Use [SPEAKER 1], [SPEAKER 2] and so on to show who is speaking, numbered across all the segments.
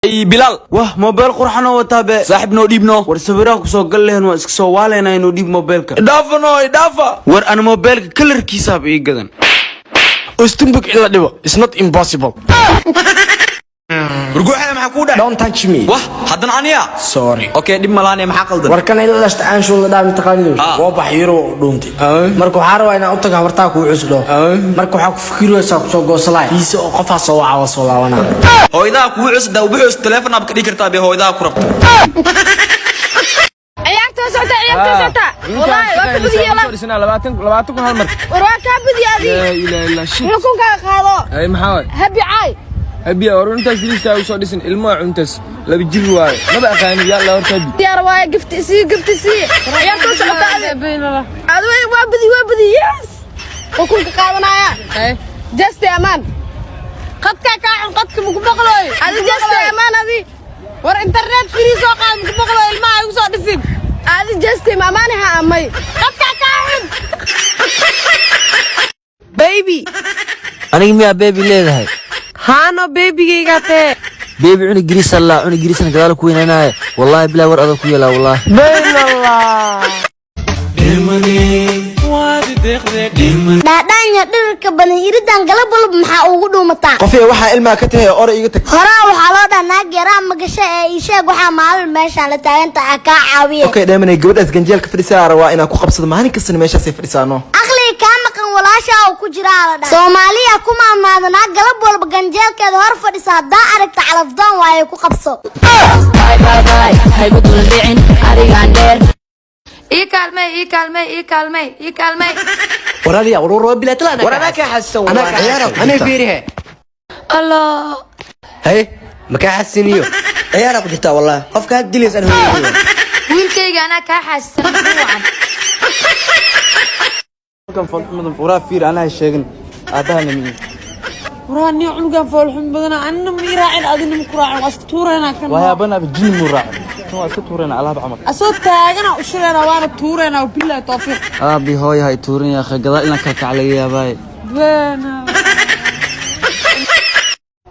[SPEAKER 1] Ay, Bilaal.
[SPEAKER 2] Wah, mobile qurxan oo wataa be.
[SPEAKER 1] Saaxib, noo dhiibno.
[SPEAKER 2] War, sawiraha kusoo gal lehen, waa iska soo waaleynaa. Inuu dhiib mobilka.
[SPEAKER 1] Idhaafa no, idhaafa.
[SPEAKER 2] War, ana mobilka kalarkiisaaba ii gadan.
[SPEAKER 3] Ustumbuk in la dhibo is not impossible.
[SPEAKER 1] Warguuxada, maxaa kuu dhac?
[SPEAKER 3] Don't touch me.
[SPEAKER 1] Wah, haddana aniya.
[SPEAKER 3] Sorry.
[SPEAKER 1] Okay, dhib malaane, maxaa qaldan?
[SPEAKER 3] Warkan ila dhashta aanshuul la dhaa, mataqaanidu?
[SPEAKER 1] Ah.
[SPEAKER 3] Waa bax yaro oo dhuuntay. Marka waxaa rabaa inaan u taga habartaa kuu cusdho. Marka waxaa ku fikiraysaa kusoo goosalaya fiise oo qofaa soo waca, waa soo laabanaa.
[SPEAKER 1] Hooyadaha kugu cusub daa ubuxoos telefoon aad ka dhigi kartaa be hooyadaha ku rabto.
[SPEAKER 4] Ciyaarta socota, ciyaarta socota. Wallahi waa ka badiye la.
[SPEAKER 5] 20,000 hal mar.
[SPEAKER 4] War, waa kaa badiye adi.
[SPEAKER 5] Laa ilaaha illa shit.
[SPEAKER 4] Xukunkaaga qaado.
[SPEAKER 5] Ay, maxaa waay?
[SPEAKER 4] Habi caay.
[SPEAKER 5] Habiya, war intaas liisa u soo dhisin ilmaha cuntas laba jir waaye, maba aqaani yaa la horta habi.
[SPEAKER 4] Diyaar waaye, gifti sii, gifti sii. Ciyaarta socota adi. Adi waa badi, waa badi, yes. Xukunka qaadanaya. Just amaan. Qadka kaa xun, qadka muku maqlooy. Adi just amaan adi. War, internet free soo qaad, muku maqlooy, ilmaha igu soo dhisin. Adi just amaan ha amay. Qadka kaa xun.
[SPEAKER 6] Baby.
[SPEAKER 7] Aniga miyaa baby leedahay?
[SPEAKER 6] Haano, babygaygaa tee.
[SPEAKER 7] Baby, cunug giriis allaa, cunug giriisna gadaal ku weynaanaya. Wallaahi bilaa, war adag ku yeelaa wallaahi.
[SPEAKER 6] Baynallah.
[SPEAKER 8] Dhaadhaanya dhirarka badan, iridan galab walba maxaa ugu dhuumataa?
[SPEAKER 9] Qofiya, waxaa ilmaha ka tahay ore iga tag.
[SPEAKER 8] Horaa waxaa loo dhaha naag yaraa magasho ee ii sheeg waxaa maalin meeshaan la taaganta ah kaa caawiye.
[SPEAKER 9] Okay, dheemanay, gabadhaas ganjeelka fadhisaa rabaa inaan ku qabsado. Maalin kastana meeshaasay fadhisaano.
[SPEAKER 8] Aqliga kaa maqan walaashaa uu ku jiraa la dhaha. Soomaaliya ku maamaada naag galab walba ganjeelkeeda hor fadhisa haddaa aragta, calafdoon waaye, ku qabso.
[SPEAKER 4] Ii kaalmay, ii kaalmay, ii kaalmay, ii kaalmay.
[SPEAKER 10] War adiga, war war bilaa talaa.
[SPEAKER 11] War, anaa kaa xasuusan.
[SPEAKER 10] Anaa ciyaara, anaa fiirihe.
[SPEAKER 4] Allah.
[SPEAKER 10] Hay, ma kaa xasiniyo, ciyaara ku jirtaa wallahi. Qofka had dilays aan hooyadii.
[SPEAKER 4] Wiilkayga anaa kaa xaasisan ugu wacan.
[SPEAKER 2] Waraa, fiir, anaa sheegin aabbaha namiin.
[SPEAKER 6] Waraa nin cunugan foolxun badana, anina ma ii raacin, adina ma ku raacin, waa iska tuureynaa kan.
[SPEAKER 2] Wayaabana jin muu raacin kan, waa iska tuurayna alaab camal.
[SPEAKER 6] Asoo taagana u shireena, waana tuureynaa, billahi tawfiiq.
[SPEAKER 2] Aabi hooya hay tuurin yaa akhi, gadaal inaan kala kac laga yaabaaye.
[SPEAKER 6] Beena.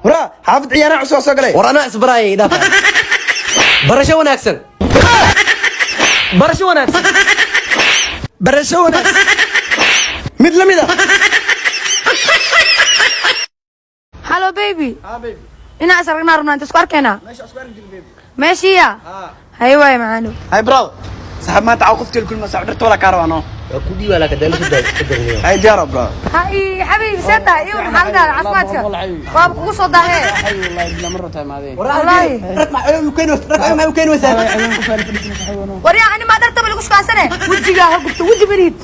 [SPEAKER 9] Waraa, xaafid ciyaaraha cusub soo galay.
[SPEAKER 10] War, anaa isbaraayay, idhaaf. Barasho wanaagsan, barasho wanaagsan,
[SPEAKER 9] barasho wanaagsan, mid la mid ah.
[SPEAKER 4] Hello baby. Inaa is aragnaa rabnaa, inta isku arkaynaa meeshiiya. Hay waay macaano.
[SPEAKER 9] Hay bro, saxib, maanta caw qoftii kulma saxib dhirta wala kaa rabaa.
[SPEAKER 10] Waa ku dhiibaa laakiin daal soo daay iska darniyo.
[SPEAKER 9] Hay, diyaaro bro.
[SPEAKER 4] Hay xabiibi, see tahay iyo xaaladaada caafimaadka? Waaba kugu soo daahee wallaahi.
[SPEAKER 9] Rag ma u keeni waysaa?
[SPEAKER 4] Waryaa, ani maa dhartaba lagu shukaansane, wejigaa ha gubto, weji beriid.